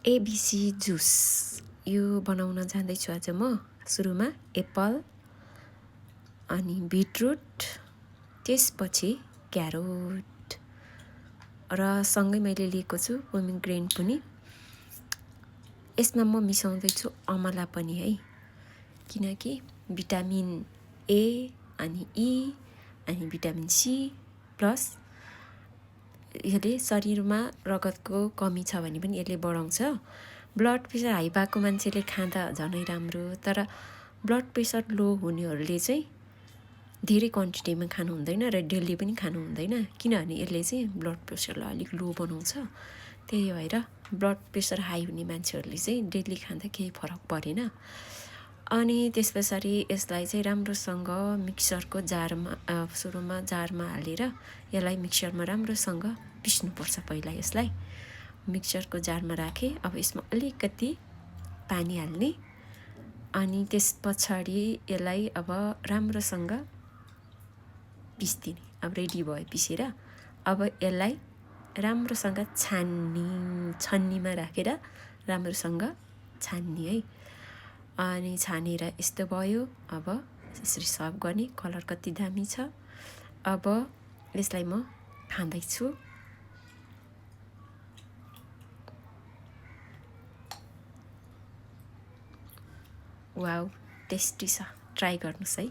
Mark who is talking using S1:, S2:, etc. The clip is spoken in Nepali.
S1: एबिसी जुस यो बनाउन जान्दैछु आज म। सुरुमा एप्पल अनि बिटरुट, त्यसपछि क्यारोट र सँगै मैले लिएको छु पोमिग्रेनेट पनि। यसमा म मिसाउँदैछु अमला पनि है, किनकि भिटामिन ए अनि ई अनि भिटामिन सी प्लस यसले शरीरमा रगतको कमी छ भने पनि यसले बढाउँछ। ब्लड प्रेसर हाई भएको मान्छेले खाँदा झनै राम्रो, तर ब्लड प्रेसर लो हुनेहरूले चाहिँ धेरै क्वान्टिटीमा खानु हुँदैन र डेली पनि खानु हुँदैन, किनभने यसले चाहिँ ब्लड प्रेसरलाई अलिक लो बनाउँछ। त्यही भएर ब्लड प्रेसर हाई हुने मान्छेहरूले चाहिँ डेली खाँदा केही फरक परेन। अनि त्यस पछाडि यसलाई चाहिँ राम्रोसँग मिक्सरको जारमा सुरुमा जारमा हालेर यसलाई मिक्सरमा राम्रोसँग पिस्नुपर्छ। पहिला यसलाई मिक्सरको जारमा राखेँ। अब यसमा अलिकति पानी हाल्ने अनि त्यस पछाडि यसलाई अब राम्रोसँग पिस्दिने। अब रेडी भयो पिसेर। अब यसलाई राम्रोसँग छन्नीमा राखेर राम्रोसँग छान्ने है। अनि छानेर यस्तो भयो। अब यसरी सर्भ गर्ने। कलर कति दामी छ। अब यसलाई म खाँदैछु। वाउ, टेस्टी छ। ट्राई गर्नुहोस् है।